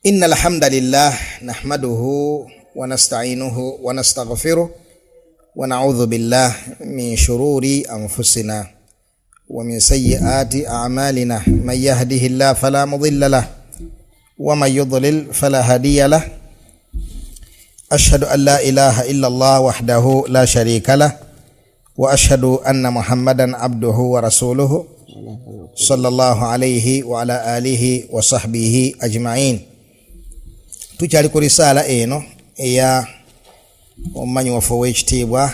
إن الحمد لله نحمده ونستعينه ونستغفره ونعوذ بالله من شرور أنفسنا ومن سيئات أعمالنا، من يهده الله فلا مضل له ومن يضلل فلا هادي له. أشهد أن لا إله إلا الله وحده لا شريك له، وأشهد أن محمدا عبده ورسوله صلى الله عليه وعلى آله وصحبه أجمعين. Tukyali ku risaala eno eya omumanyi waffe ow'ekitiibwa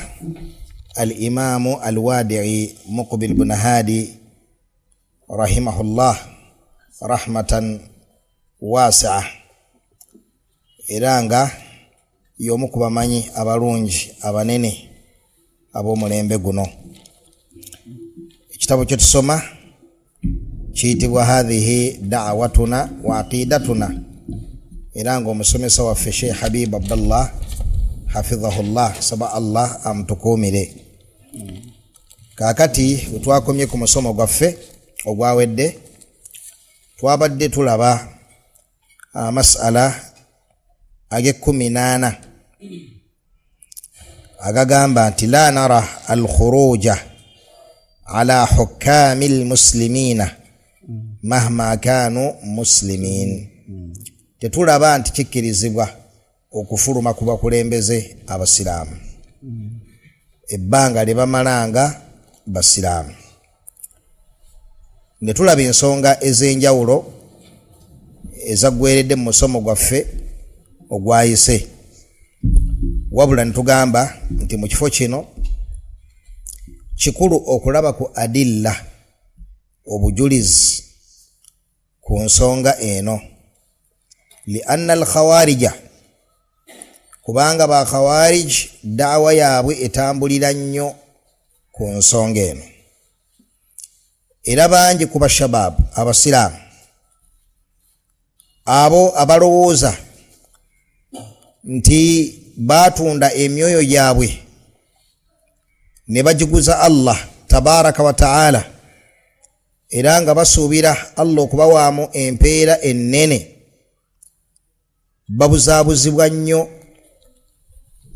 Al Imaamu Alwadii Muqbil bun Haadi rahimahullah rahmatan wasia, era nga y'omu ku bamanyi abalungi abanene ab'omulembe guno. Ekitabo kye tusoma kiyitibwa Hathihi Dawatuna wa Aqidatuna, era nga omusomesa waffe Sheikh Habib Abdullah hafidhahullah, saba Allah amutukuumire. Kaakati wetwakomye ku musomo gwaffe ogwawedde, twabadde tulaba amasala ag'ekkumi n'ana agagamba nti la nara alkhuruja ala hukami lmuslimina mahma kanu muslimin, tetulaba nti kikkirizibwa okufuluma ku bakulembeze abasiraamu ebbanga lye bamalanga basiraamu. Ne tulaba ensonga ez'enjawulo ezaggweredde mu musomo gwaffe ogwayise, wabula ne tugamba nti mu kifo kino kikulu okulaba ku adilla, obujulizi ku nsonga eno, lianna alkhawarija, kubanga ba khawarij daawa yaabwe etambulira nnyo ku nsonga eno, era bangi ku bashabaabu abasiraamu abo abalowooza nti baatunda emyoyo gyabwe ne bagiguza Allah tabaraka wa taala, era nga basuubira Allah okubawaamu empeera ennene, babuzaabuzibwa nnyo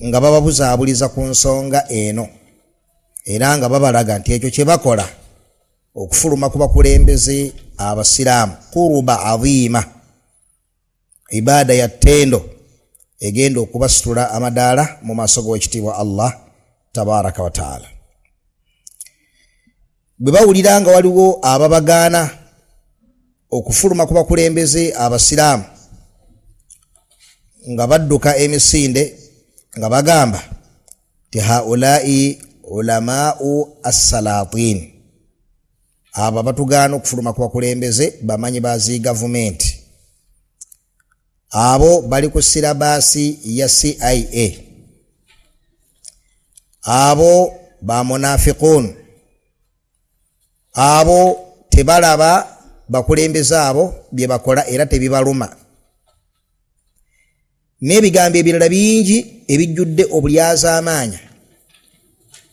nga bababuzaabuliza ku nsonga eno, era nga babalaga nti ekyo kye bakola okufuluma ku bakulembeze abasiraamu kuruba adhiima, ibaada ya ttendo egenda okubasitula amadaala mu maaso g'owekitiibwa Allah tabaraka wa taala. Bwe bawulira nga waliwo ababagaana okufuluma ku bakulembeze abasiraamu, nga badduka emisinde nga bagamba ti haulai ulamau assalatin, abo abatugaana okufuluma ku bakulembeze bamanyi bazi gavumenti, abo bali ku sirabaasi ya CIA, abo bamunafiqun, abo tebalaba bakulembeze abo bye bakola era tebibaluma, n'ebigambo ebirala bingi ebijjudde obulyazaamaanya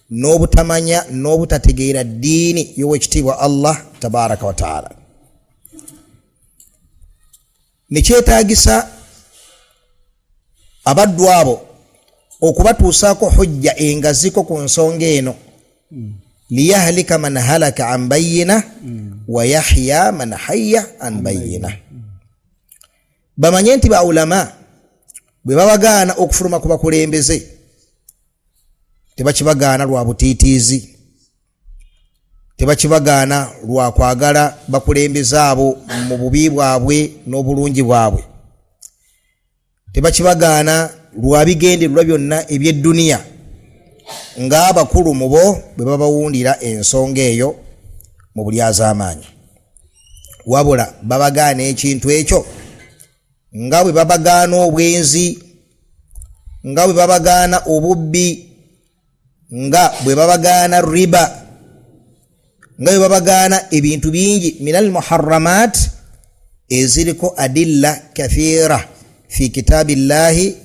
n'obutamanya n'obutategeera ddiini y'owekitiibwa Allah tabaraka wa taala. Nekyetaagisa abaddu abo okubatuusaako hujja engaziko ku nsonga eno, liyahlika man halaka an bayina wa yahya man hayya an bayina, bamanye nti ba ulama bwe babagaana okufuluma ku bakulembeze tebakibagaana lwa butiitiizi, tebakibagaana lwa kwagala bakulembeze abo mu bubi bwabwe n'obulungi bwabwe, tebakibagaana lwa bigendererwa byonna eby'edduniya ng'abakulu mu bo bwe babawundira ensonga eyo mu bulyazaamaanyi, wabula babagaana ekintu ekyo nga bwe babagaana obwenzi, nga bwe babagaana obubbi, nga bwe babagaana riba, nga bwe babagaana ebintu bingi min al muharramat eziriko adilla kathira fi kitabi llahi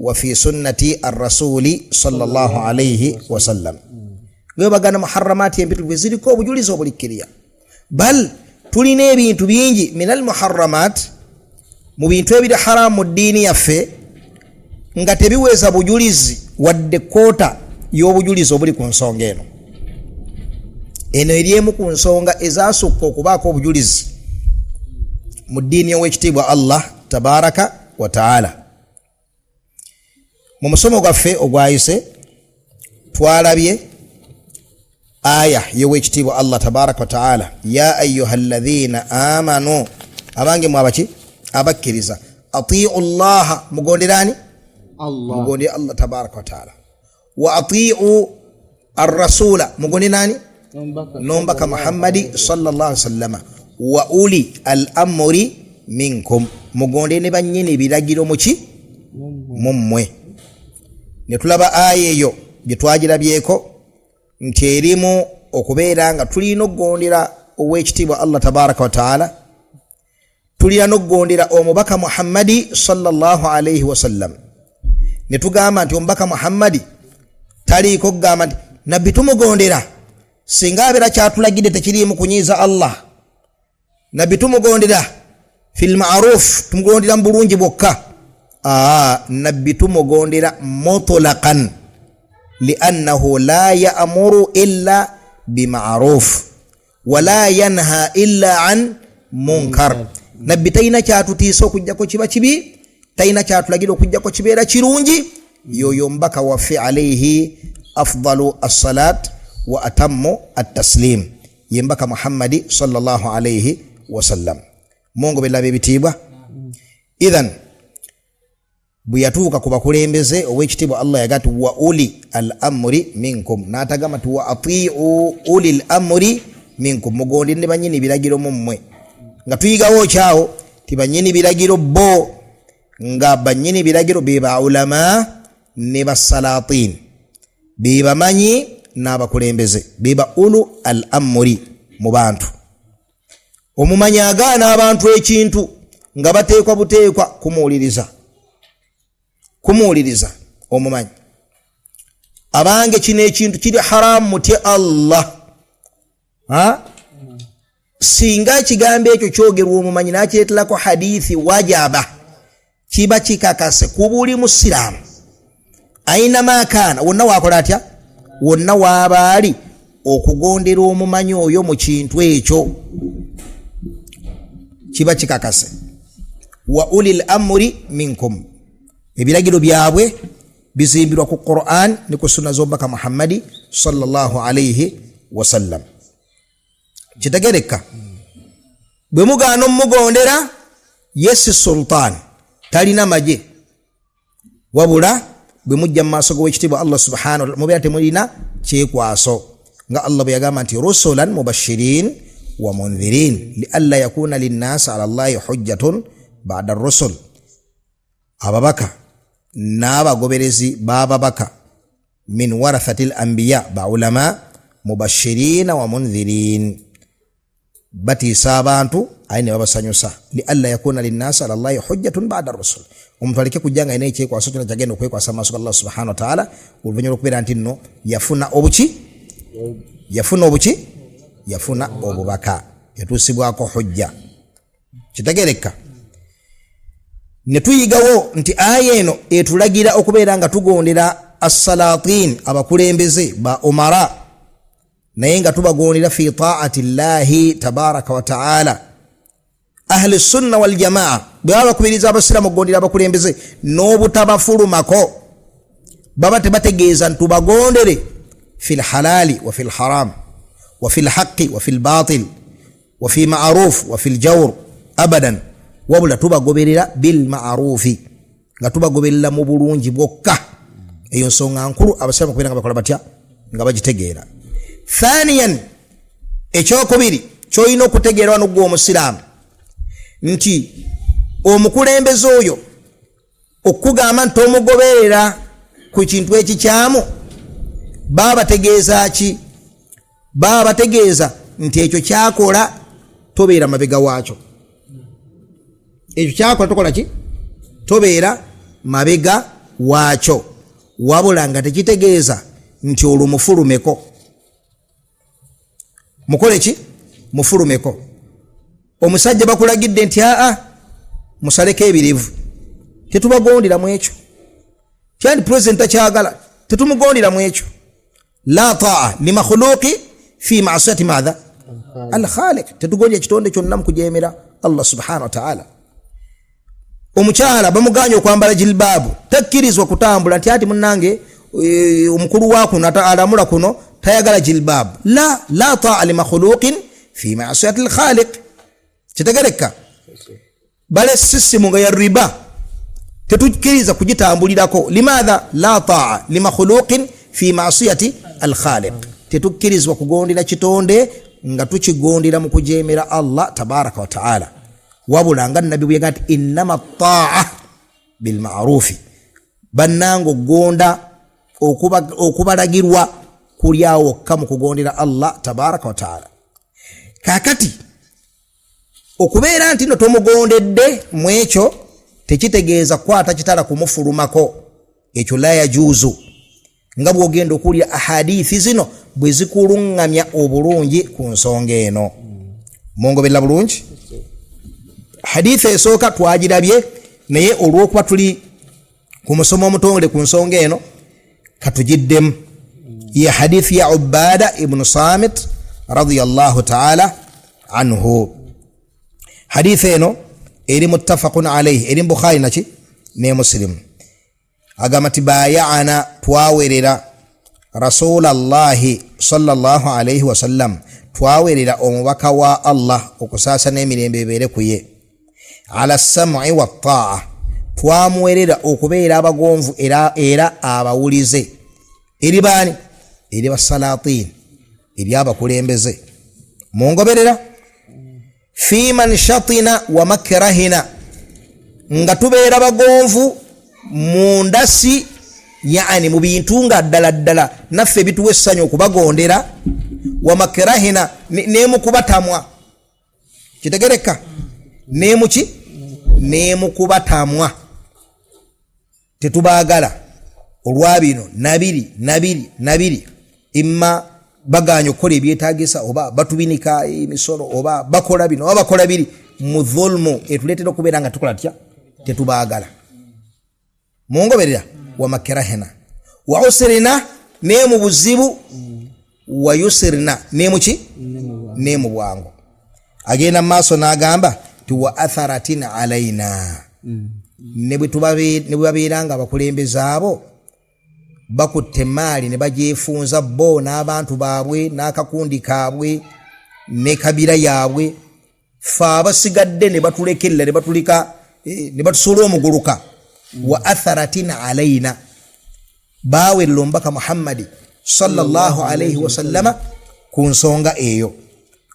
wa fi sunnati arrasuli sallallahu alaihi wasallam, nga bwe bagaana muharramati empitirivu eziriko obujulizi obulikkiriya. Bal tulina ebintu bingi min al muharramat Mu bintu ebiri haramu mu ddiini yaffe nga tebiweeza bujulizi wadde kkoota y'obujulizi obuli ku nsonga eno. Eno eri emu ku nsonga ezasukka okubaako obujulizi mu ddiini y'owekitiibwa Allah tabaraka wa taala. Mu musomo gwaffe ogwayise twalabye aya y'owekitiibwa Allah tabaraka wa taala, ya ayuha alladhina amanu, abange mwe abaki abakkiriza, atiu llaha, mugonderani? Allah. Mugondere Allah tabaraka wa taala, wa atiu arrasula, mugondere nani? Nombaka Muhammadi sallallahu alaihi wasallama, wa uli al amri minkum, mugonde ne bannyini biragiro muki mummwe. Ne tulaba aya eyo gye twagirabyeko nti erimu okubeera nga tulina okugondera ow'ekitiibwa Allah tabaraka wa taala, tulina n'okugondera omubaka Muhammadi sallallahu alaihi wasallam. Ne tugamba nti omubaka Muhammadi taliiko kugamba nti nabbi tumugondera singa abeera kyatulagidde tekiriimu kunyiiza Allah, nabbi tumugondera fil maruf, tumugondera mu bulungi bwokka. Aa, nabbi tumugondera mutlaqan liannahu la yamuru illa bimaruf wala yanha illa an munkar. Nabbi talina kyatutiisa okujjako kiba kibi, talina kyatulagira okujjako kibeera kirungi. Yoyo mbaka waffe alaihi afdalu assalat wa atammu attaslim, ye mbaka Muhammadi sallallahu alaihi wasallam. Mungu bellaba ebitiibwa. Ithan bwe yatuuka ku bakulembeze, owekitiibwa Allah yaga nti wa uli al amri minkum, n'atagamba nti wa atiu uli l amri minkum, mugondere ne banyini biragiro mummwe. Nga tuyigawo kyawo ti banyini biragiro bo, nga banyini biragiro be ba ulama ne basalatin, be bamanyi n'abakulembeze, be ba ulu al amri mu bantu. Omumanyi agaana abantu ekintu nga bateekwa buteekwa kumuwuliriza, kumuwuliriza omumanyi. Abange, kino ekintu kiri haramu, mutye Allah. Ha? Singa ekigambo ekyo kyogerwa omumanyi n'akireeterako hadithi, wajaba kiba kikakase ku buli musiraamu ainama kaana, wonna wakola atya, wonna waaba ali, okugondera omumanyi oyo mu kintu ekyo kiba kikakase. Wa ulil amri minkum, ebiragiro byabwe bizimbirwa ku Quran ne ku sunna z'omubaka Muhammadi sallallahu alaihi wasallam. Kitegereka bwe mugaana omugondera, yesi sultan talina magye, wabula bwe mujja mu maaso g'owekitiibwa Allah subhanahu wa ta'ala mubeera temulina kyekwaso, nga Allah bwe yagamba nti rusulan mubashirin wa mundhirin lialla yakuna linnasi ala llahi hujjatun bada rusul. Ababaka n'abagoberezi b'ababaka min warathati l anbiya ba ulama mubashirina wa mundhirin, batiisa abantu aye ne babasanyusa, lialla yakuna linnasi ala llahi hujjatun bada rusul. Omuntu aleke kujja nga alina ekyekwaso kyona kyagenda okwekwasa maaso ga Allah subhanahu wa taala oluvannyuma lwokubeera nti nno yafuna obuki, yafuna obuki, yafuna obubaka, yatuusibwako hujja. Kitegereka ne tuyigawo nti aya eno etulagira okubeera nga tugondera assalatin, abakulembeze ba umara, naye nga tubagondera fi taati llahi tabaraka wa taala. Ahli sunna waljamaa bwe baba bakubiriza abasiraamu okugondera abakulembeze n'obutabafulumako, baba tebategeeza nti tubagondere fi lhalali wa fi lharam wa fi lhaqi wa fi lbatil wa fi maruf wa fi ljawr, abadan, wabula tubagoberera bilmarufi, nga tubagoberera mu bulungi bwokka. Eyo nsonga nkulu abasiraamu okubeera nga bakola batya, nga bagitegeera. Thaniyan, ekyokubiri kyolina okutegeera wano gwe omusiraamu nti omukulembeze oyo okugamba nti tomugoberera ku kintu ekikyamu, baba bategeeza ki? Baba bategeeza nti ekyo kyakola tobeera mabega waakyo, ekyo kyakola tokola ki, tobeera mabega waakyo, wabula nga tekitegeeza nti olwo mufulumeko, mukole ki, mufulumeko. Omusajja bakulagidde nti aa, Musaleko ebirevu, tetubagondera mu ekyo. Kyandi pulezidenti takyagala, tetumugondera mu ekyo. La taa limakhuluqi fi masiyati madha alkhaliq, tetugondera kitonde kyonna mu kujemera Allah subhanahu wataala. Omukyala bamuganye okwambala jilbaabu, takkirizwa kutambula nti ati munange omukulu wa kuno alamula kuno tayagala jilbaabu. La taa limakhuluqin fi masiyati lkhaliq. Kitegereka bale sisimu nga ya riba, tetukkiriza kugitambulirako. Limadha? La taa limakhuluqin fi masiyati alkhaliq, tetukkirizibwa kugondera kitonde nga tukigondera mu kujemera Allah tabaraka wataala. Wabula nga Nabbi bwega nti innama taa bilmarufi, bannanga okugonda okubalagirwa kuli awo wokka mu kugondera Allah tabaraka wataala. Kakati okubeera nti no tomugondedde mu ekyo tekitegeeza kukwata kitala kumufulumako, ekyo la yajuuzu, nga bwogenda okuwulira ahadithi zino bwe zikuluŋŋamya obulungi ku nsonga eno. Mungoberera bulungi? Hadithi esooka twagirabye, naye olw'okuba tuli ku musomo omutongole ku nsonga eno, katugiddemu. Ye hadithi ya Ubada ibnu Samit radiyallahu taala anhu. Hadithi eno eri muttafaqun alaihi, eri Bukhari naki ne Musilimu. Agamba nti bayana, twawerera Rasulallahi sallallahu alaihi wasallam, twawerera omubaka wa Allah okusaasa n'emirembe ebeere ku ye, ala sam'i wattaa, twamuwerera okubeera abagonvu era abawulize. Eri baani? Eri basalatin, eri abakulembeze. Mungoberera? Fi manshatina wa makrahina, nga tubeera bagonvu mu ndasi, yani mu bintu nga ddala ddala naffe bituwa essanyu okubagondera, wa makrahina, nemukubatamwa. Kitegereka? Nemuki? Nemukubatamwa, tetubaagala olwa bino nabiri nabiri nabiri, imma baganya okukola ebyetagisa, oba batubinika emisolo, oba bakola bino oba bakola biri, mu dhulmu etuleetera okubeera nga tukola tya? Tetubaagala. Mungoberera? Wa makrahina wa usrina, ne mu buzibu, wa yusirina, nemuki? Ne mu bwangu. Agenda mu maaso n'agamba nti wa atharatin alaina, ne bwe babeera nga abakulembeze abo bakutte emaali ne bagyefunza bo n'abantu baabwe n'akakundi kaabwe ne kabira yaabwe, fe abasigadde ne batulekerera ne batulika ne batusuula omuguluka. Wa atharatin alaina, baawerera omubaka Muhammadi sallallahu alaihi wasallama ku nsonga eyo,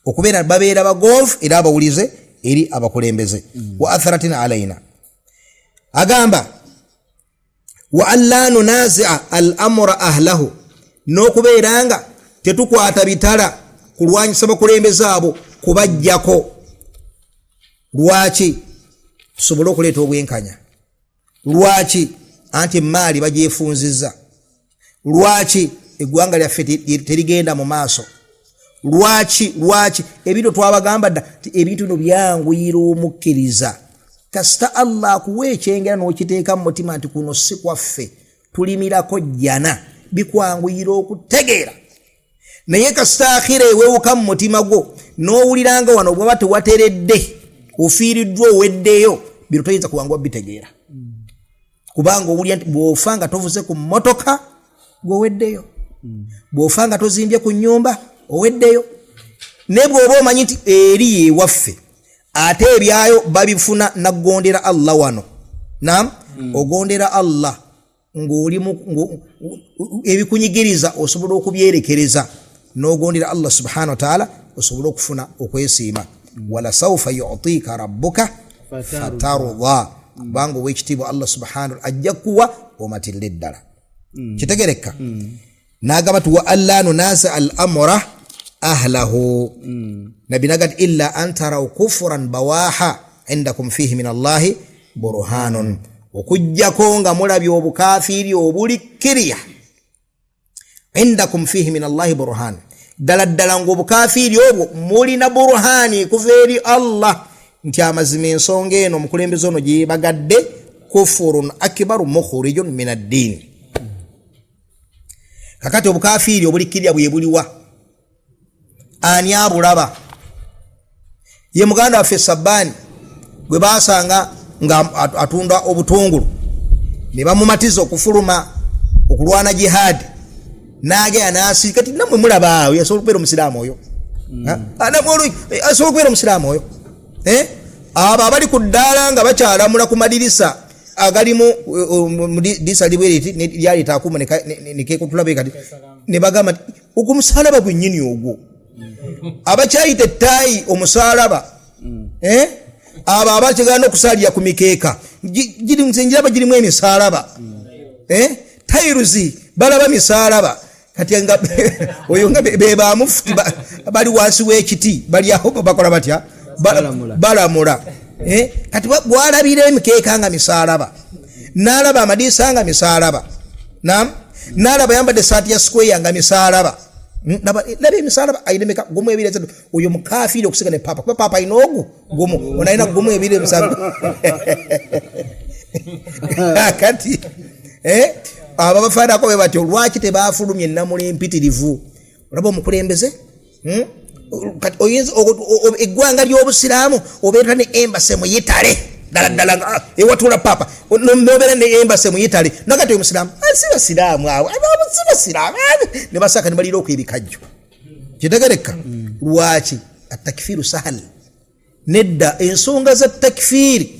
okubeera babeera bagonvu era abawulize eri abakulembeze. Wa atharatin alaina, agamba wa an la nunazia al amura ahlahu, n'okubeera nga tetukwata bitala kulwanyisa bakulembeze abo kubajjako. Lwaki? Tusobole okuleeta obwenkanya. Lwaki? Anti emaali bagyefunziza. Lwaki eggwanga lyaffe terigenda mu maaso? Lwaki? Lwaki ebintu twabagamba dda ti ebintu bino byanguyira omukkiriza kasita Allah akuwa ekyengera n'okiteeka mu mutima nti kuno si kwaffe, tulimirako jjana, bikwanguyira okutegeera. Naye kasita akhira ewewuka mu mutima gwo n'owuliranga wano bwaba tewateredde, ofiiriddwa, oweddeyo, bino toyinza kuwanguwa bitegeera, kubanga owulira nti bw'ofa nga tovuze ku mmotoka gw'oweddeyo, bw'ofa nga tozimbye ku nnyumba oweddeyo. Naye bw'oba omanyi nti eri yewaffe, ate ebyayo babifuna nagondera Allah wano, nam ogondera Allah ng'oli ebikunyigiriza osobola okubyerekereza n'ogondera Allah subhanahu wa taala, osobole okufuna okwesiima. Wala saufa yutika rabbuka fatarda, kubanga owekitiibwa Allah subhanahu ajja kuwa omatirire ddala. Kitegereka? Nagamba ti wa alla nunasa al amura ahlahu. Nabbi naga ti illa an tarau kufuran bawaha indakum fihi min Allahi burhanun, okujjako nga mulabye obukafiiri obuli kiriya, indakum fihi min Allahi burhan, ddala ddala ngaobukafiiri obwo mulina burhani kuva eri Allah. Nti amazima ensonga eno omukulembeze ono gyeyebagadde kufurun akibaru mukhrijun min addiini. Kakati obukafiiri obulikkirira bwe buliwa? Ani abulaba? Ye muganda waffe Sabbaani gwe basanga nga atunda obutungulu ne bamumatiza okufuluma okulwana jihaadi, n'agenda n'asirika. Ti nammwe mulaba awo, yasobola okubeera omusiraamu oyo? Asobola okubeera omusiraamu oyo? Eh? Abo abali ku ddaala nga bakyalamula ku madirisa agalimu dirisa libweriti lyaleeta akuuma nekekutula bwe kati ne bagamba nti ogwo musalaba gwennyini ogwo, abakyayita ettaayi omusalaba, eh? Abo abakyegana okusalira ku mikeeka nze njiraba girimu emisalaba, eh? Tairuzi balaba misalaba. Kati nga oyo nga be bamufuti bali wansi w'ekiti, bali awo bakola batya? Balamula. Eh? Kati bwalabira emikeeka nga misalaba, n'alaba amadiisa nga misalaba, nam n'alaba yambadde esaati ya square nga misalaba, laba emisalaba ayina emeka? Gumu, ebiri, esatu. Oyo mukafiiri okusiga ne papa, kuba papa ayina ogu gumu, ono ayina gumu, ebiri, emisanvu. Kati eh, abo bafaanako be batyo, lwaki tebafulumya ennamula empitirivu? Olaba omukulembeze, Kati oyinza eggwanga ly'obusiraamu obeera ne embassy mu Yitale ddala ddala nga ewatuula papa, nobeera ne embassy mu Yitale, nagati oyo musiraamu? Si basiraamu abo, abo si basiraamu. Ne basaka ne balira okwebikajjo. Kitegereka lwaki atakfiru sahal? Nedda, ensonga za takfiiri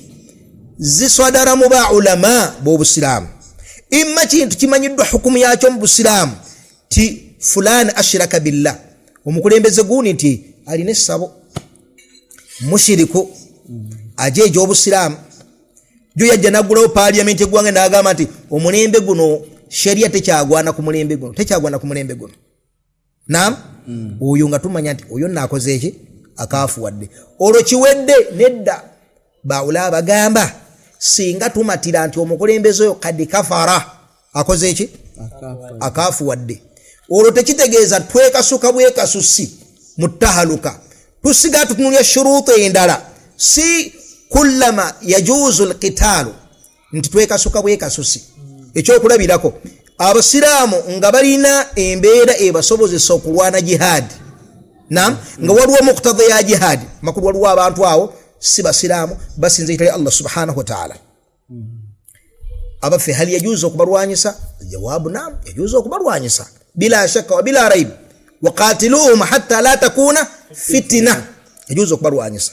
ziswadara mu ba ulama b'obusiraamu. Imma kintu kimanyiddwa hukumu yakyo mu busiraamu ti fulani ashiraka billah, omukulembeze gundi nti alina essabo, mushiriku, ajeeja obusiraamu. Jo yajja naggulawo paaliyamenti eggwanga n'agamba nti omulembe guno sheria tekyagwana ku mulembe guno, tekyagwana ku mulembe guno. Nam oyo nga tumanya nti oyo nno akoze eki? Akaafuwadde. Olwo kiwedde? Nedda, bawula bagamba singa tumatira nti omukulembeze oyo kadi kafara, akoze eki? Akaafuwadde. Olwo tekitegeeza twekasuka bwekasusi mu tahaluka, tusigala tutunulya shuruutu endala. Si kullama yajuuzu lkitaalu nti twekasuka bwekasusi. Ekyokulabirako, abasiraamu nga balina embeera ebasobozesa okulwana jihaadi, nam nga waliwo muktada ya jihaadi, makulu waliwo abantu awo si basiraamu, basinza ekitali Allah subhanahu wataala. Abaffe, hali yajuuza okubalwanyisa? Jawaabu nam, yajuuza okubalwanyisa bila shakka wa bila raib. Waqatiluhum hatta la takuna fitina. Yajuuza okubalwanyisa,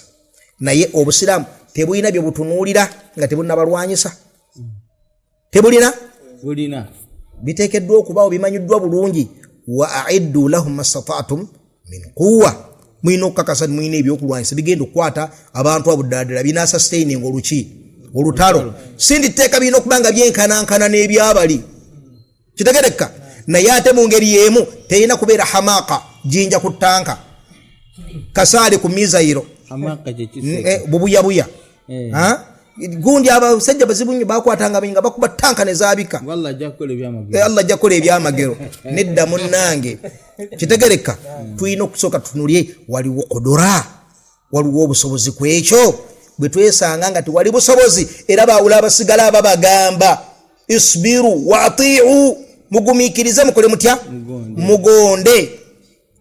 naye obusiraamu tebulina bye butunuulira nga tebunabalwanyisa, tebulina. Bulina. Biteekeddwa okubawo, bimanyiddwa bulungi. Wa aiddu lahum mastataatum min quwa, mulina okukakasa nti mulina ebyokulwanyisa bigenda okukwata abantu abo ddala ddala binasustaining oluki olutalo. Si ndi tteeka, birina okuba nga byenkanankana n'ebyabali. Kitegereka? Naye ate mu ngeri y'emu terina kubeera hamaka, jinja ku ttanka, kasaale ku mizayiro. Hamaka kyekiseeka. Bubuyabuya. Eh. Ha? Gundi abasajja bazibu nnyo, bakwatanga nga bakuba tanka nezaabika. Allah ajja kukola ebyamagero. Allah ajja kukola ebyamagero. Nedda munnange, kitegereka? Tulina okusooka tutunulye waliwo kudura, waliwo obusobozi ku ekyo. Bwe twesanga nga tewali busobozi, era bawula abasigala ababagamba isbiru wa atiu, mugumiikirize, mukole mutya? Mugonde. Mugonde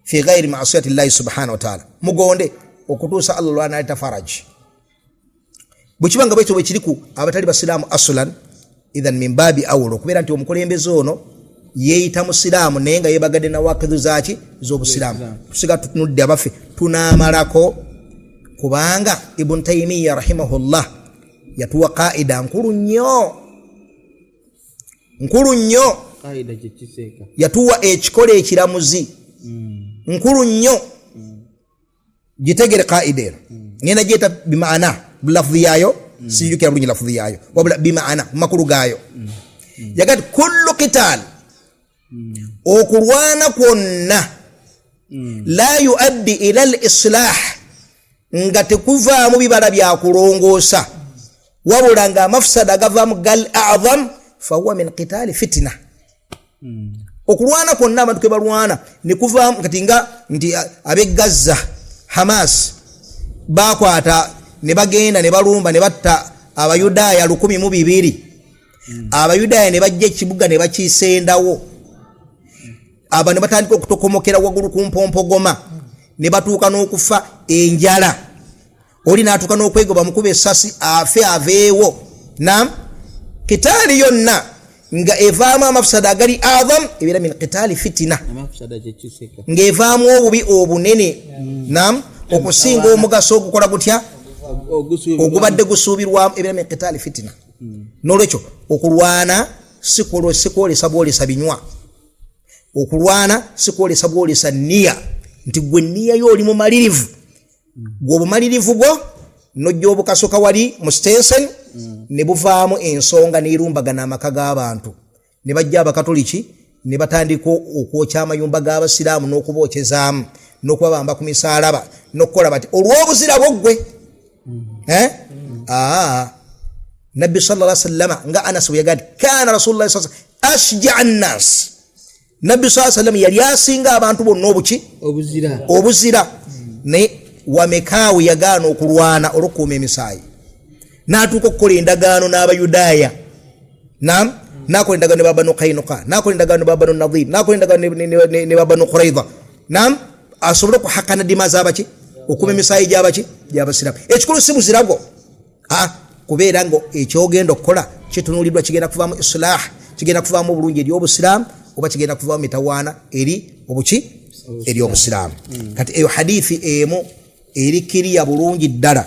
fi ghairi masiyati llahi subhanahu wataala, mugonde okutuusa Allah lwanaleta faraji. Bwekiba nga bwekyo bwekiriku abatali basiraamu asulan, ithan min baabi awula okubeera nti omukulembeze ono yeeyita musiraamu naye nga yebagadde nawakidu zaki z'obusiraamu. Tusiga tutunudde abaffe tunaamalako, kubanga Ibun Taimiya rahimahullah yatuwa kaida nkulu nnyo, nkulu nnyo. Kaida kyekiseeka. Yatuwa ekikola ekiramuzi nkulu nnyo. Gitegere kaida eno, ngenda gyeta bimaana lafudhi yaayo, sijukira bulungi lafudhi yaayo, wabula bimaana mumakulu gaayo. Yagati kullu qital, okulwana kwonna, la yuaddi ila l islah, nga tekuvaamu bibala byakulongoosa, wabula nga amafusada agavaamu gal azam, fahuwa min qitali fitina. Okulwana kwonna abantu kwe balwana nekuvaamu kati nga nti ab'e Gaza, Hamas bakwata Ne bagenda ne balumba ne batta Abayudaaya 12,000. Abayudaaya ne bajja ekibuga ne bakisendawo. Aba ne batandika okutokomokera waggulu ku mpompogoma, ne batuuka n'okufa enjala. Oli n'atuuka n'okwegoba mukuba essasi afe aveewo. Nam kitaali yonna nga evaamu amafusada agali adham, ebeera min kitaali fitina, Amafusada kyekiseka. ng'evaamu obubi obunene, nam okusinga omugaso ogukola gutya? Ogusuubirwa. Ogubadde gusuubirwamu, ebeera min kitaali fitina. Nolwekyo okulwana sikwolesa bwolesa binywa. Okulwana sikwolesa bwolesa niya nti gwe niya yo oli mumalirivu, gwe obumalirivu bwo nojja obukasoka wali mu stensen ne buvaamu ensonga nerumbagana amaka g'abantu, ne bajja Abakatoliki ne batandika okwokya amayumba g'Abasiraamu n'okubookyezaamu n'okubabamba ku misaalaba n'okukola bati olw'obuzira bwo ggwe. Eh? Aa, Nabbi sallallahu sallama nga Anas bwe yagaa nti kana Rasulullah sa ashjaa nnas, Nabbi saa sallam yali asinga abantu bonna obuki? Obuzira. Obuzira. Naye wamekaawe yagaana okulwana olwokukuuma emisaayi, n'atuuka okukola endagaano n'Abayudaaya. Nam nakola endagaano ne Babanu Kainuka, nakola endagaano ne Babanu Nadir, nakola endagaano ne Babanu Quraidha, nam asobole okuhakana dima zabaki, okuuma emisaayi gyabaki? Gyabasiramu. Ekikulu si buzira bwo, kubeera nga ekyogenda okukola kitunuulirwa, kigenda kuvaamu islah, kigenda kuvaamu obulungi eri Obusiraamu, oba kigenda kuvaamu mitawaana eri obuki? Eri Obusiraamu. Kati eyo hadithi emu eri kiriya bulungi ddala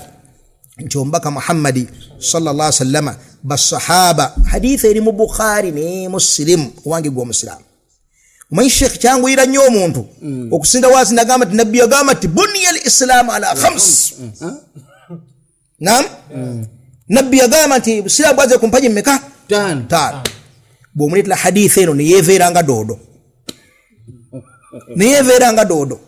nti omubaka Muhammadi sallallahu sallama, basahaba, hadithi eri mu Bukhari ne Musilimu. Owange gwe omusiraamu, omanyi Sheekh, kyanguyira nnyo omuntu okusinga waasi nagamba nti Nabbi yagamba nti buniya l islaamu ala khams. Nam Nabbi yagamba nti busiraamu bwaze ku mpagi mmeka? Ttaano. Taano. Bw'omuleetera hadithi eno neyeeveeranga doodo, neyeeveeranga doodo.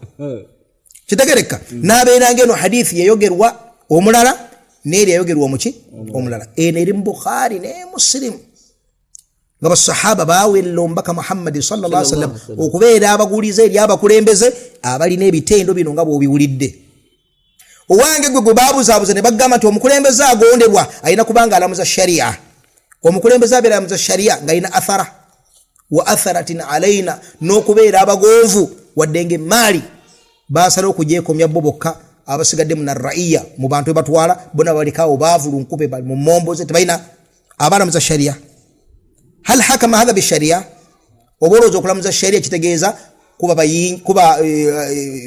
Kitegereka n'abeeranga eno hadithi yayogerwa omulala neeri yayogerwa omuki omulala. Eno eri mu Bukhari ne Musilimu, nga basahaba bawerera omubaka Muhammadi sallallahu sallam okubeera abagulize eri abakulembeze abalina ebitendo bino nga bw'obiwulidde. Owange gwe gwe babuzaabuza ne bagamba nti omukulembeze agondebwa alina kubanga alamuza sharia, omukulembeze abeera alamuza sharia ng'alina athara wa atharatin alaina, n'okubeera abagonvu wadde nga emaali basala okugyekomya bo bokka, abasigadde muna raiya mu bantu bebatwala bona balekawo baavu lunkube, bali mu momboze, tebalina abalamuza sharia. Hal hakama hatha bisharia? Oba olowooza okulamuza sharia kitegeeza kuba kuba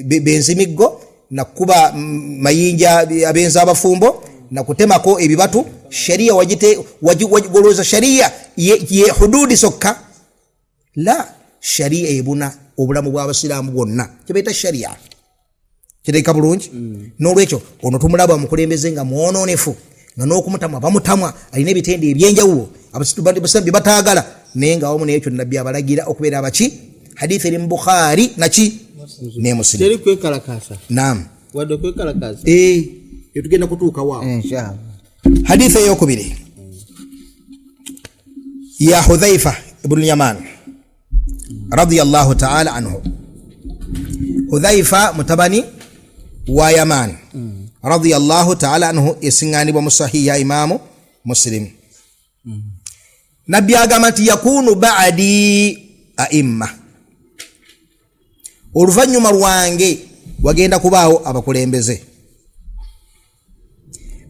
benzimiggo nakuba mayinja abenzi abafumbo nakutemako ebibatu? Sharia olowooza sharia ye hududi sokka? La, sharia ebuna obulamu bw'Abasiraamu bwonna, kyebaita sharia. Kireka bulungi. N'olwekyo ono tumulaba omukulembeze nga mwononefu, nga n'okumutamwa bamutamwa, alina ebitendo ebyenjawulo Abasiraamu bye bataagala, naye nga awamu nekyo Nabbi abalagira okubeera abaki. Hadithi eri mu Bukhari naki ne Musilimu. Teri kwekalakasa. Nam. Wadde okwekalakasa. Eh, etugenda kutuukawo awo. Inshallah. Hadithi eyokubiri ya Hudhaifa ibnu Yaman radiyallahu taala anhu. Hudhaifa mutabani wa Yaman radiyallahu taala anhu, esiŋŋanibwa mu Sahihi ya Imamu Musilimu. Nabbi agamba nti yakunu baadi aimma, oluvannyuma lwange wagenda kubaawo abakulembeze,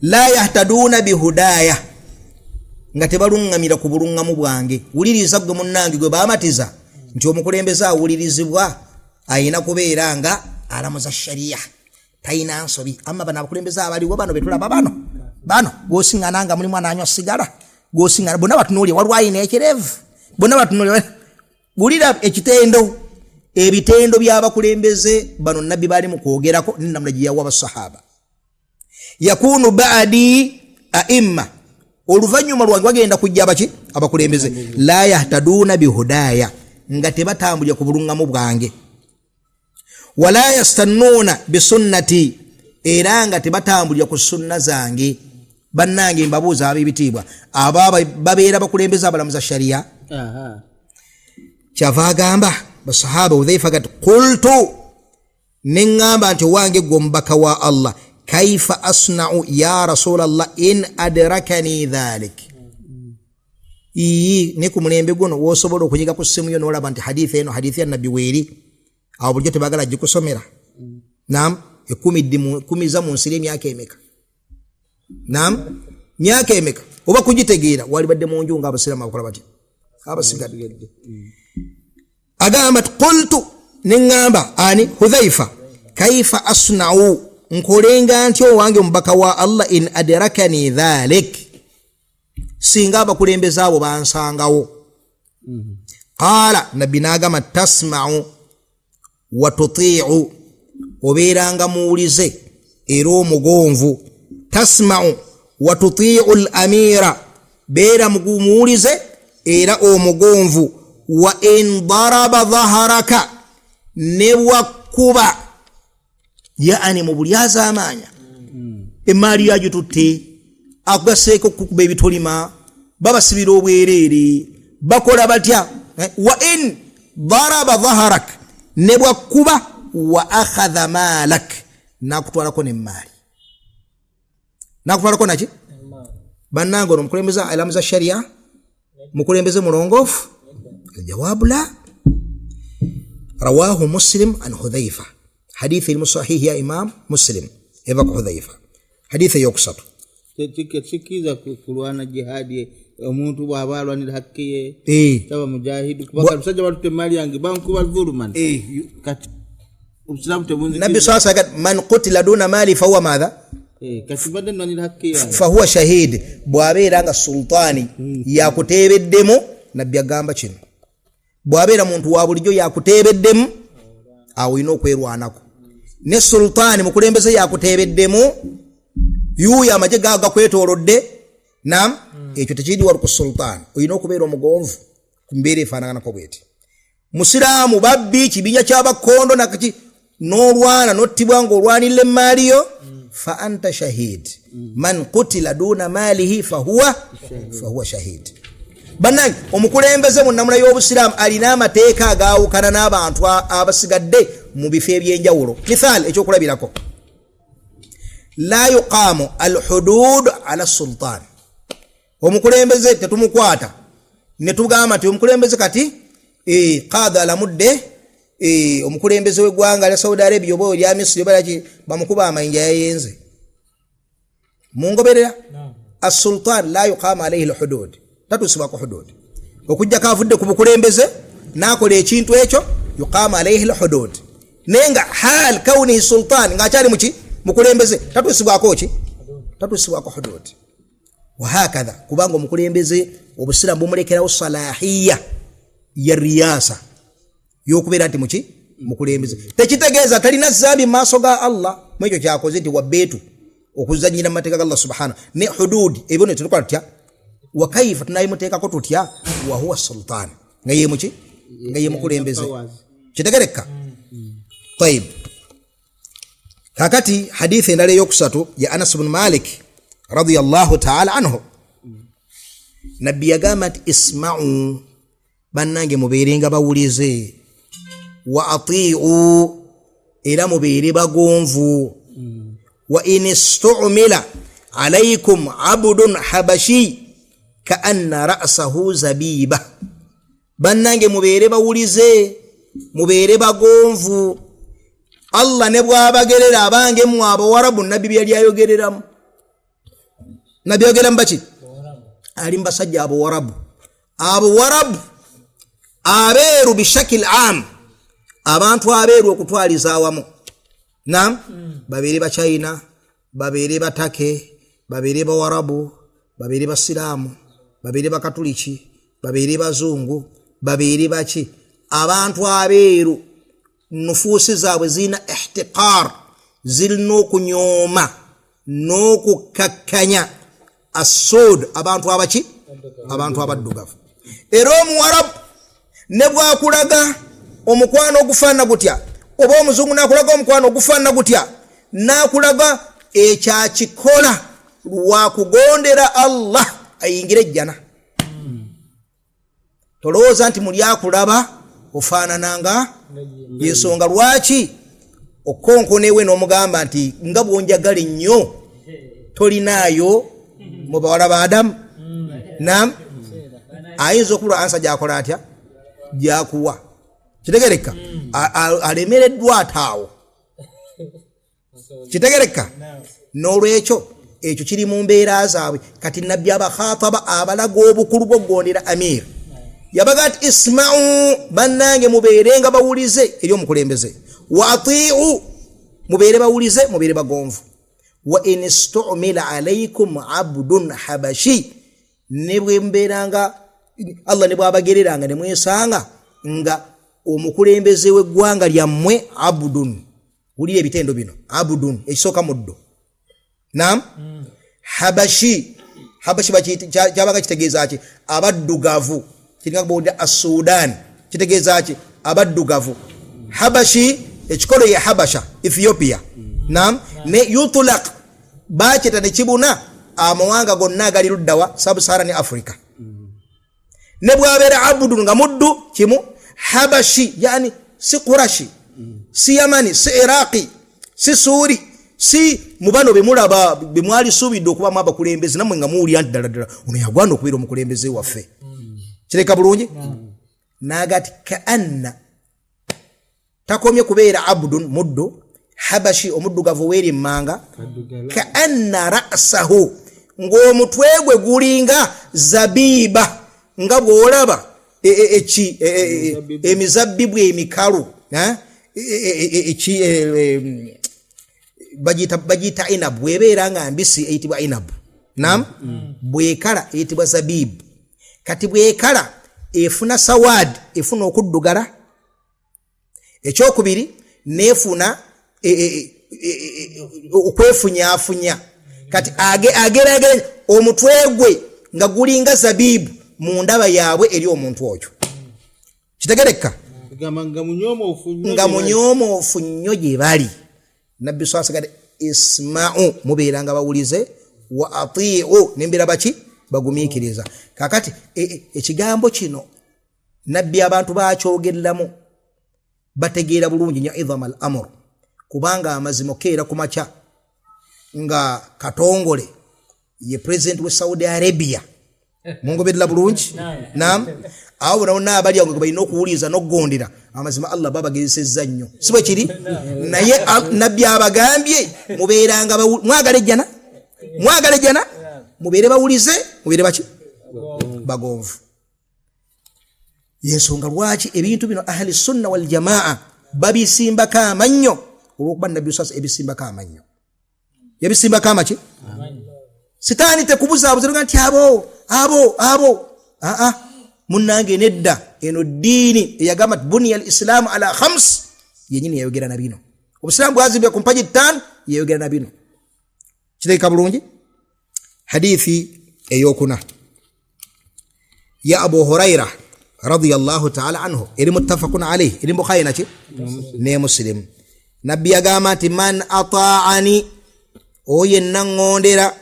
la yahtaduuna bihudaya, nga tebaluŋŋamira ku buluŋŋamu bwange. Wuliriza gwe munnange gwe bamatiza nti omukulembeze awulirizibwa ayina kubeera nga alamuza sharia, talina nsobi. Amma bano abakulembeze abaliwo bano betulaba bano gwosiŋŋana nga mulimu ananywa sigala, gwosiŋŋana bonna batunuulye, waliwo ayina ekirevu, bonna batunuulye. Wulira ekitendo, ebitendo by'abakulembeze bano Nabbi bali mu kwogerako nenamula gye yawa basahaba. Yakunu baadi aimma, oluvannyuma lwange bagenda kujja abaki? Abakulembeze, la yahtaduuna bihudaya, nga tebatambulira ku buluŋŋamu bwange, wala yastannuuna bisunnati, era nga tebatambulira ku sunna zange. Bannange, mbabuuza ab'ebitiibwa, aba babeera bakulembeze abalamuza sharia? Kyava agamba basahaba Udhaifa gati qultu, neŋŋamba nti owange gwe omubaka wa Allah, Kaifa asnau ya rasulallah in adrakani dhalik. Iyi ne ku mulembe guno wosobola okunyiga ku ssimu yo nolaba nti hadithi eno hadithi ya nabbi weeri, awo bulijjo tebagala gikusomera. Nam ekumiza mu nsiri emyaka emeka? Nam myaka emeka oba kugitegeera walibadde mu nju nga abasiraamu abakola batya abasigadde. Agamba ti qultu, neŋŋamba ani? Hudhaifa. Kaifa asnau, nkolenga ntya owange omubaka wa Allah, in adrakani dhalik, singa abakulembeze abo bansangawo? Qaala, nabbi n'agamba, tasmau wa tutiu, obeeranga muwulize era omugonvu. Tasmau wa tutiu l amira, beera muwulize era omugonvu. Wa in daraba dhaharaka, ne bwakkuba, yaani mu buli azaamaanya emaali yagitutte, akugaseeko okukuba ebitolima, babasibira obwereere, bakola batya? Wa in daraba dhaharak, ne bwakkuba, wa akhadha maalak, nakutwalako nemaali, nakutwalako naki? Bannange, ono omukulembeze alamuza sharia? Mukulembeze mulongoofu? Aljawabu la. Rawahu Muslim an Hudhaifa, hadithi eri mu sahihi ya Imam Muslim, eva ku Hudhaifa. Hadithi eyokusatu. Tekikkiriza kulwana jihadi omuntu bw'aba alwanira hakki ye, taba mujahidu, kuba musajja batutte emaali yange, bankuba dhuluman. Kati obusiraamu Nabbi tebunzikiriza. Saa sa man qutila duna mali fahuwa madha? Kati mbadde nwanira hakki yange. Fahuwa shahid. Bw'abeera nga sultaani yakuteebeddemu, nabbi agamba kino, bw'abeera muntu wa bulijjo yakuteebeddemu, awo olina okwerwanako. Ne sultaani mukulembeze yakuteebeddemu, yuuyo amagye gaago gakwetoolodde, nam ekyo tekiri wali ku sultaani, olina okubeera omugonvu ku mbeera efaanaganako bweti. Musiraamu babbi kibinya kyabakkondo nakaki, n'olwana n'ottibwa ng'olwanirira emaali yo, fa anta shahid. Man qutila duna maalihi fahuwa shahid. Bannange, omukulembeze mu nnamula y'obusiraamu alina amateeka agawukana n'abantu abasigadde mu bifo ebyenjawulo. Mithal, ekyokulabirako, la yuqamu alhudud ala sultan. Omukulembeze tetumukwata ne tugamba nti omukulembeze kati qadhi alamudde, omukulembeze w'eggwanga lya Saudi Arabia oba erya Misiri oba laki, bamukuba amayinja yayenze. Mungoberera? Assultan la yuqamu alaihi lhudud, tatuusibwako hudud okujjako avudde ku bukulembeze nakola ekintu ekyo, yuqamu alaihi lhudud. Naye nga hal kaunihi sultan, ngaakyali muki? Mukulembeze, tatuusibwako ki? Tatuusibwako hudud. Wahakatha, kubanga omukulembeze obusiraamu bumulekerawo salahiya ya riyasa yokubeera nti muki? Mukulembeze. Tekitegeeza talina zambi mu maaso ga Allah mwekyo kyakoze, nti wabeetu okuzanyira mu mateeka ga Allah subhana ne hudud ebyo netutukola tutya? Wakaifa tunabimuteekako tutya wahuwa sultan, nga ye muki? Nga ye mukulembeze. Kitegereka? Tayib. Kakati hadithi endala eyokusatu ya Anas bnu Malik radiallahu taala anhu. Nabbi yagamba nti ismau, bannange mubeerenga bawulize, wa atiu, era mubeere bagonvu. Wa in istumila alaikum abdun habashi kaanna rasahu zabiba. Bannange mubeere bawulize, mubeere bagonvu, Allah ne bwabagerera abange mmwe abawarabu. Nabbi byeyali ayogereramu, nabbi ayogeramu baki? Ali mubasajja abawarabu, abawarabu abeeru bishakil am, abantu abeeru okutwaliza awamu. Nam babeere bachina, babeere batake, babeere bawarabu, babeere basiraamu, babeere bakatuliki, babeere bazungu, babeere baki, abantu abeeru nufuusi zaabwe zirina ihtiqar, zirina okunyooma n'okukkakkanya asud, abantu abaki? Abantu abaddugavu. Era omuwarabu ne bwakulaga omukwano ogufaanana gutya, oba omuzungu nakulaga omukwano ogufaanana gutya, nakulaga ekyakikola lwakugondera Allah ayingire ejjana. Tolowooza nti muli akulaba ofaanananga yensonga lwaki. Okonkonewe n'omugamba nti nga bwonjagala ennyo tolinaayo mu bawala ba Adamu. Nam ayinza okubulwa ansa gyakola atya gyakuwa. Kitegereka alemereddwa ataawo. Kitegereka n'olwekyo ekyo kiri mu mbeera zaabwe. Kati nabbi abakhataba abalaga obukulu bw'okugondera amir. Yabaga nti ismau, bannange mubeere nga bawulize eri omukulembeze, wa atiu, mubeere bawulize, mubeere bagonvu. Wa in stumila alaikum abdun habashi, ne bwe mbeeranga Allah ne bwabagereranga ne mwesanga nga omukulembeze w'eggwanga lyammwe abdun, wulira ebitendo bino, abdun ekisooka muddo, nam habashi. Habashi kyabanga kitegeeza ki? Abaddugavu. Kiringa bwowulira Assudan, kitegeeza ki? Abaddugavu. Habashi ekikolo ye Habasha, Ethiopia. Nam ne yutlaq bakyeta nekibuna amawanga gonna agali luddawa Sub-Saharan Africa. Ne bwabeera abdun nga muddu kimu, habashi yani si Qurashi, si Yamani, si Iraqi, si Suuri, si mubano bemulaba bemwalisuubidde okubamu abakulembeze, nammwe nga muwulira nti ddala ddala ono yagwana okubeera omukulembeze waffe. Kireka bulungi nagati kaanna takomye kubeera abdun muddu habashi, omuddugavu weeri emmanga, kaanna rasahu, ng'omutwe gwe gulinga zabiiba, nga bw'olaba emizabbibu emikalu, eh? Bagiyita inabu. Bwebeera nga mbisi eyitibwa inabu, nam bwekala eyitibwa zabibu. Kati bwekala efuna sawad, efuna okuddugala. Ekyokubiri nefuna okwefunyafunya. Kati ageraageranya omutwe gwe nga gulinga zabibu mu ndaba yaabwe eri omuntu oyo. Kitegereka Gamba nga munyomoofu nnyo nga gye bali. Munyomoofu nnyo gye bali. Nabbi sasigade ismau, mubeera nga bawulize, wa atiu, nembeera baki bagumiikiriza. Kakati ekigambo kino nabbi abantu bakyogereramu bategeera bulungi nnyo idhama al amur, kubanga amazima okeera ku makya nga Katongole ye president we Saudi Arabia, mungoberera bulungi? Nam abo bona bonna abali awo nga balina okuwuliriza n'okugondera, amazima Allah babagezesezza nnyo, si bwe kiri? Naye nabbi abagambye mubeeranga mwagala ejjana, mwagala ejjana, mubeere bawulize, mubeere baki bagonvu. Yensonga lwaki ebintu bino ahli sunna waljamaa babisimbako amannyo, olwokuba nabbi sasa ebisimbako amannyo, yabisimbako amaki. Sitaani tekubuzaabuza noga nti abo abo abo aa munnange nedda. Eno ddiini eyagamba nti buniya al islaamu ala khams yenyini yayogera na bino. Obusiraamu bwazimbibwa ku mpagi ttaano, yayogera na bino. Kirabika bulungi. Hadithi eyokuna ya Abu Huraira radiyallahu taala anhu, eri muttafaqun alaihi, eri Bukhari naki ne Muslim. Nabbi yagamba nti man ataani, oyo yenna ŋŋondera,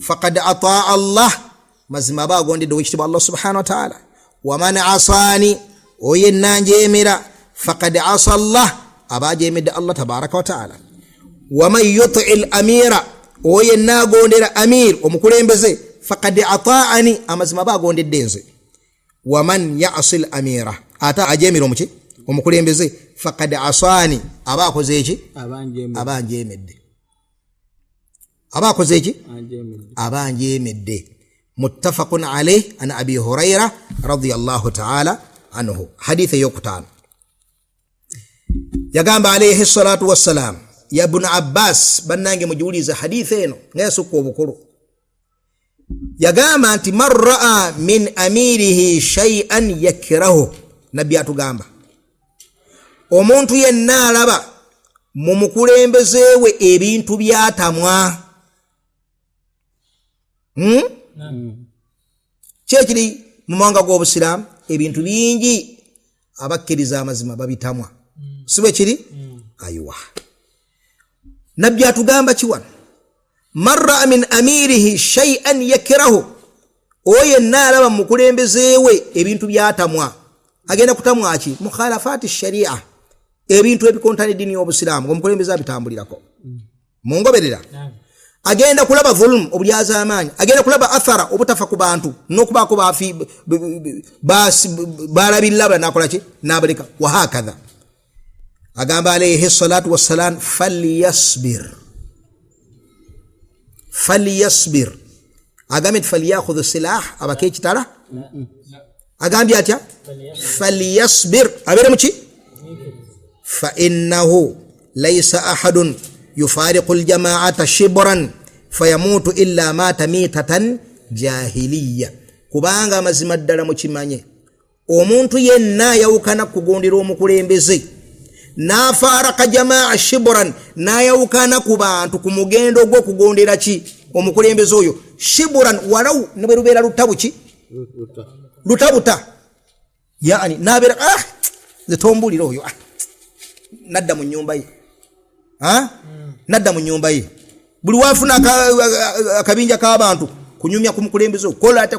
faqad ataa Allah, mazima aba agondedde owekitiibwa Allah subhanahu wa taala. Waman asaani, oyo yenna njemera, faqad asa Allah, aba ajemedde Allah tabaraka wa taala. Waman yutii l amira, oyo yenna agondera amir, omukulembeze, faqad ataani, amazima aba agondedde nze. Waman yasi l amira, ate ajemera omuki omukulembeze, faqad asaani, aba akoze eki? Abanjemedde. Aba njemedde. Aba akoze eki? Anjemedde. Aba njemedde. Muttafaqun alaih an Abi Huraira radiallahu taala anhu. Haditha eyokutaano yagamba alaihi salatu wassalam ya Bnu Abbas, bannange mugiwuliriza haditha eno nga yasukka obukulu. Yagamba nti man raa min amirihi shaian yakrahu, nabbi atugamba omuntu yenna alaba mu mukulembeze we ebintu byatamwa. Kyekiri mu mawanga g'obusiraamu, ebintu bingi abakkiriza amazima babitamwa, si bwe kiri? Aywa, nabbi atugamba kiwano man raa min amirihi shaian yakirahu, oyo yenna alaba mu mukulembeze we ebintu byatamwa, agenda kutamwa ki? Mukhalafaati sharia. Ebintu ebikontana eddiini y'obusiraamu omukulembeze abitambulirako. Mungoberera? Agenda kulaba dhulum, obulyazaamaanyi, agenda kulaba athara, obutafa ku bantu n'okubaako balabirira abala nakolaki nabaleka, wahakatha. Agamba alaihi salatu wassalam, falyasbir, falyasbir. Agambye nti falyakhudhu silah, abako ekitala. Agambye atya? Falyasbir, abeere muki? Fainahu laisa ahadun yufariqu ljamaata shibran fayamuutu illa mata mitatan jahiliya. Kubanga amazima ddala mukimanye, omuntu yenna ayawukana kugondera omukulembeze n'afaaraka jamaa shibran, n'ayawukana ku bantu ku mugendo ogw'okugondera ki omukulembeze oyo, shibran walawu ne bwe lubeera lutabu ki lutabuta, yani nabeera ah, nze tombuulira oyo, ah, nadda mu nyumba ye, nadda mu nyumba ye. Buli wafuna akabinja k'abantu kunyumya ku mukulembeze, okukola ate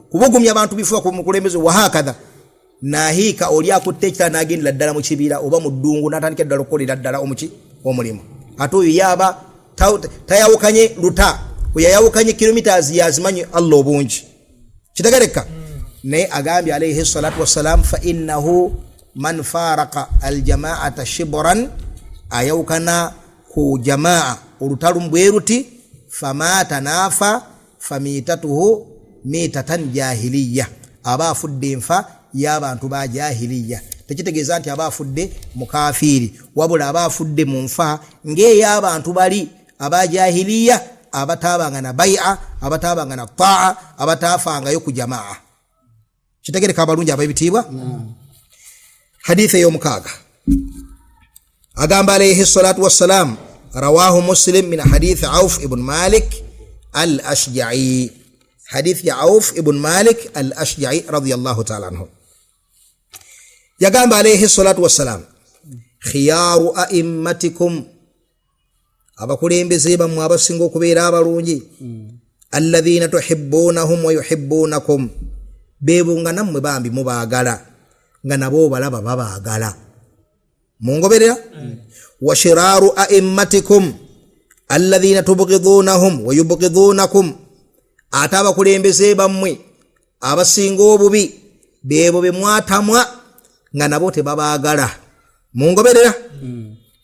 kubugumya abantu bifuba ku mukulembeze, wahakatha. Nahiika oli akutte ekitala n'agendera ddala mu kibira oba mu ddungu n'atandika ddala okukolera ddala omuki omulimu. Ate oyo yaaba tayawukanye luta, oyo ayawukanye kilometers yazimanyi Allah obungi. Kitegereka? Naye agambye alaihi salatu wassalam, fa innahu man faraka aljamaata shibran, ayawukana ku jamaa olutalu bweruti, famaata, naafa, famitatuhu mitatan jahiliya, aba afudde enfa y'abantu ba jahiliya. Tekitegeeza nti aba afudde mukafiiri, wabula aba afudde mu nfa ng'ey'abantu bali aba jahiliya, abataabanga na bai'a, abataabanga na taa, abataafangayo ku jamaa. Kitegereka abalungi ab'ebitiibwa? Hadithi ey'omukaaga, agamba alaihi salatu wassalam, rawahu Muslim min hadithi Auf ibn Malik al Ashjai, hadith ya Auf ibn Malik al Ashjai radiallahu taala anhu. Yagamba alaihi salatu wassalam, khiyaru aimmatikum, abakulembeze bammwe abasinga okubeera abalungi, alladhina tuhibbunahum wa yuhibbunakum, beebo nga nammwe bambi mubaagala, nga nabo balaba babaagala. Mungoberera? Wa shiraru aimmatikum alladhina tubghidunahum wa yubghidunakum, ate abakulembeze bammwe abasinga obubi beebo be mwatamwa nga nabo tebabaagala. Mungoberera?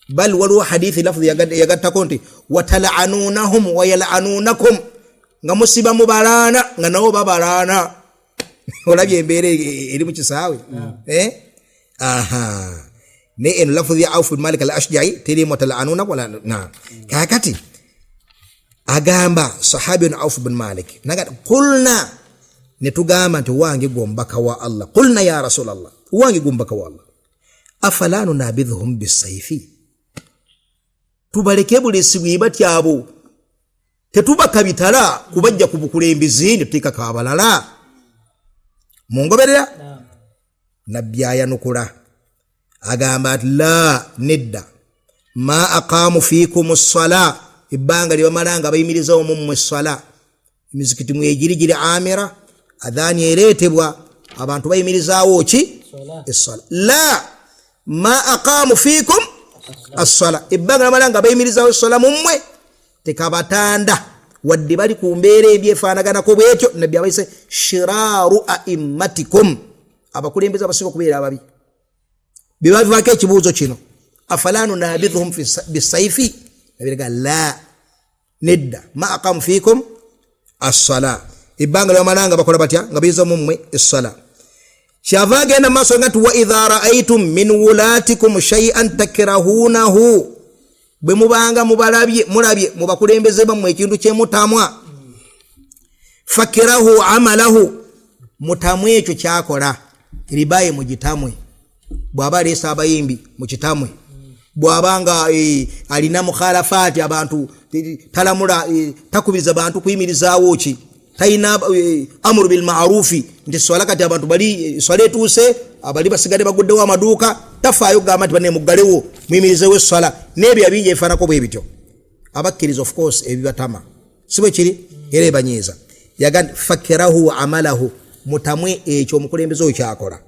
Bal waliwo hadithi lafudhi yagattako nti watalaanunahum wayalanunakum, nga musiba mubalaana nga nabo babalaana. Olabye embeera eri mu kisaawe? Eh? Aha, naye eno lafudhi ya Auf bin Malik al Ashjai terimu watalaanuna wala na. Kakati agamba sahabi ono Auf bin Malik naga, qulna, netugamba nti wange gwe omubaka wa Allah, qulna ya Rasulallah, wange gwe omubaka wa Allah, afala nunabidhuhum bisaifi, tubaleke bulesi bwe batyabo, tetubaka bitala kubajja ku bukulembeze ne tuteekako abalala? Mungoberera? Nabbi ayanukula agamba nti la, nedda, ma aqamu fiikum ssala, ebbanga lye bamala nga bayimirizawo mummwe essala, emizikiti mwegiri giri amira, adhaani ereetebwa, abantu bayimirizaawo ki? Essala. La, ma aqamu fiikum assala, ebbanga bamala nga bayimirizaawo essala mummwe, tekabatanda wadde bali ku mbeera embi efaanaganako bwetyo. Nabbi abayise shiraaru aimmatikum, abakulembeze abasinga okubeera ababi, bebavaako ekibuuzo kino, afala nunabidhuhum bisaifi? Nabiraga la, nedda, ma aqamu fiikum assala, ebbanga lyebamala nga bakola batya nga bayiza mummwe essala. Kyava agenda mumaaso nga nti wa idha raaitum min wulatikum shaian takrahunahu, bwe mubanga mubalabye, mulabye mu bakulembeze bammwe ekintu kyemutamwa, fakirahu amalahu, mutamwe ekyo kyakola, ribaye mugitamwe, bw'aba aleesa abayimbi mukitamwe, bw'aba nga alina mukhalafaati abantu, talamula, takubiriza bantu kuyimirizaawo ki, talina amuru bilmarufi nti swala kati abantu bali swala etuuse, abali basigadde baguddewo amaduuka, tafaayo kugamba nti bane muggalewo muyimirizewo eswala, n'ebyo bingi ebifaanako bwe bityo. Abakkiriza of course ebibatama si bwe kiri era ebanyiiza. Yaga nti fakirahu amalahu, mutamwe ekyo omukulembeze oyo kyakola.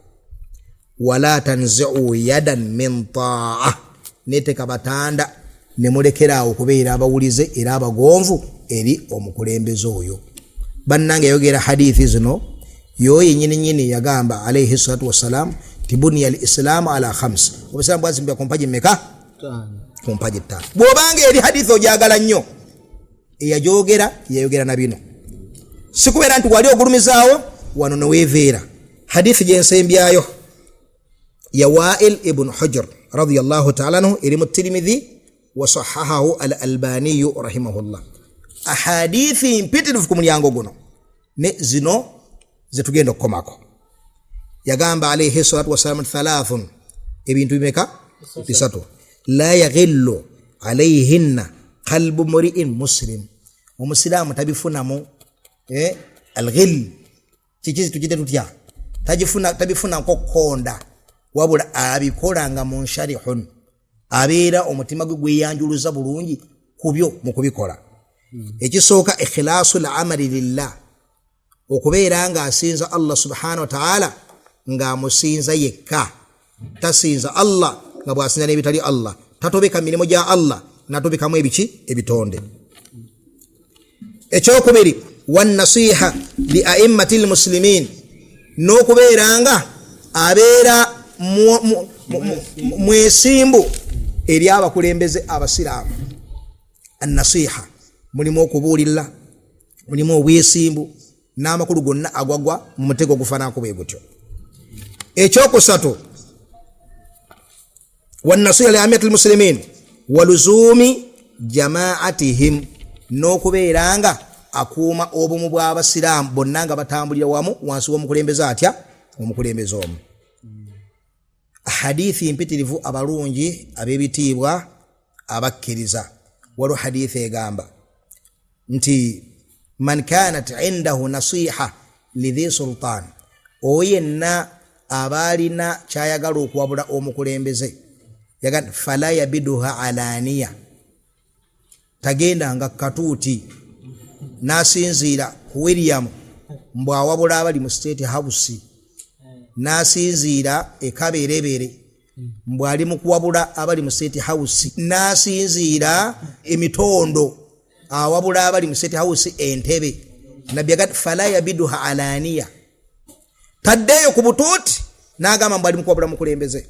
Wala tanziu yadan min taa, neteka batanda nemulekeraawo okubeera abawulize era abagonvu eri omukulembeze oyo. Bannange, yayogera hadithi zino yoyo yenyini nyini, yagamba alaihi salatu wassalam ti buniya al islaamu ala khams, obusiraamu bwazimbibwa ku mpagi meka? Ku mpagi ttaano. Bw'obanga eri hadithi ogyagala nnyo, eyajogera yayogera na bino, sikubeera nti wali ogulumizaawo wano neweeveera. Hadithi gyensembyayo ya Wail ibn Hujr radiallahu taala anhu, eri mu Tirimidhi, wasahahahu al Albaniyu rahimahullah. Ahadithi mpitirivu ku mulyango guno, ne zino zetugenda okukomako. Yagamba alaihi salatu wassalam, thalathun, ebintu bimeka? Bisatu, la yaghillu alaihinna qalbu muriin muslim, omusiraamu tabifunamu alghil, kiki tukite tutya, tabifunako konda, wabula abikola nga munsharihun, abeera omutima gwe gweyanjuluza bulungi kubyo mu kubikola. Ekisooka, ikhilasu lamali lillah, okubeera ng'asinza Allah subhanahu wa taala ng'amusinza yekka, tasinza Allah nga bw'asinza n'ebitali Allah, tatobeka mirimu gya Allah natobekamu ebiki ebitonde. Ekyokubiri, wanasiha li aimmati lmuslimin, n'okubeera nga abeera mwesimbu eri abakulembeze abasiraamu. Annasiha mulimu okubuulirira, mulimu obwesimbu n'amakulu gonna agwagwa mu mutego ogufaananako bwe gutyo. Ekyokusatu, wanasiha li aimmati lmuslimin waluzumi jamaatihim, n'okubeera nga akuuma obumu bw'abasiraamu bonna nga batambulira wamu wansi w'omukulembeze atya? Omukulembeze omu. Hadithi mpitirivu, abalungi ab'ebitiibwa abakkiriza. Waliwo hadithi egamba nti man kanat indahu nasiha lidhi sultan, oyo yenna aba alina kyayagala okuwabula omukulembeze, yaga fala yabiduha alaniya, tagendanga katuuti n'asinziira ku William mbwawabula abali mu State House, n'asinziira ekabeerebere mbwali mu kuwabula abali mu State House, n'asinziira emitondo awabula abali mu State House entebe. Nabbi agati fala yabiduha alaniya, taddeeyo ku butuuti n'agamba mbwali mu kuwabula mukulembeze.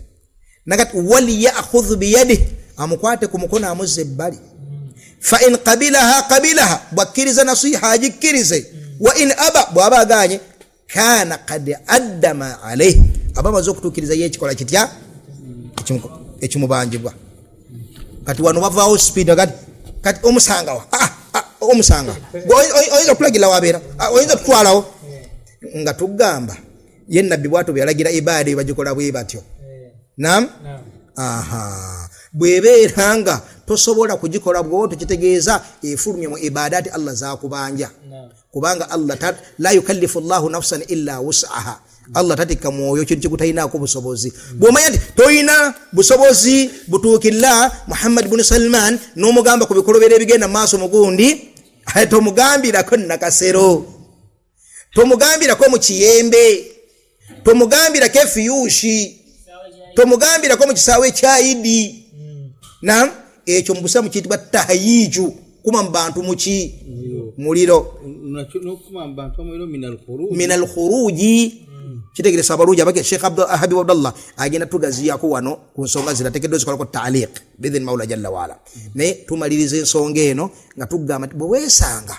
Nagati waliyakhudhu biyadih, amukwate ku mukono amuzza ebbali. Fa in qabilaha qabilaha, bwakkiriza nasiha agikkirize, wa in aba, bw'aba aganye, kana kad adda ma alaih, aba amaze okutuukiriza ye ekikola kitya ekimubanjibwa. Kati wano bavaawo speed, kati omusangawa? Omusanga oyinza okulagira wabeera, oyinza okutwalawo nga tugamba ye nabbi bwatyo bwe yalagira ibaada eyo bagikola bwe batyo. Nam aha, bwebeera nga tosobola kugikola bwotyo, kitegeeza efulumye mu ibadaati Allah zakubanja, kubanga Allah la yukallifu llahu nafsan illa wusaha, Allah tatikka mwoyo kintu kigutalinaako busobozi. Bwomanya nti toyina busobozi butuukirira Muhammad bunu Salman n'omugamba ku bikolobero ebigenda mu maaso mugundi, tomugambirako nakasero, tomugambirako mu kiyembe, tomugambirako efiyushi, tomugambirako mu kisaawe kya Idi. Nam ekyo mu busiramu kiyitibwa tahayiju, kuma mu bantu muki muliro. N'okukuma mu bantu omuliro min alkhuruj. Min alkhuruji, kitegeresa abalungi abake. Sheikh Habib Abdallah agenda tugaziyako wano ku nsonga zino, atekeddwa zikolako taaliq biidhini maula jalla waala. Naye tumaliriza ensonga eno nga tugamba nti bwe weesanga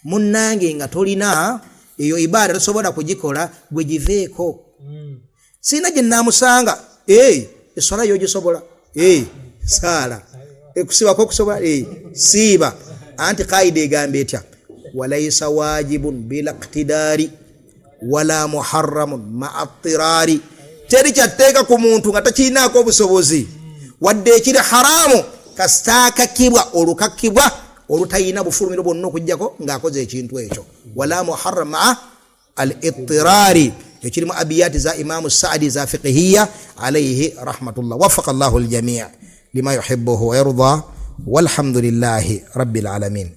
munnange nga tolina eyo ibaada, tosobola kugikola, gwe giveeko. Sirina gye naamusanga, eswala yogisobola, saala kusibako okusobola, siiba. Anti kaida egamba etya? Walaisa wajibun bila qtidaari wala muharramun maa tirari, teri kyatteeka ku muntu nga takirinaako obusobozi, wadde ekiri haramu kasitaakakibwa olukakibwa olutayina bufulumiro bwonna okugjako ng'akoze ekintu ekyo. Wala muharram maa al ittirari, ekirimu abiyati za Imamu Saadi za fiqihiya alaihi rahmatullah. Wafaka llahu ljamii lima yuhibuhu wayarda, walhamdulillahi rabbil alamin.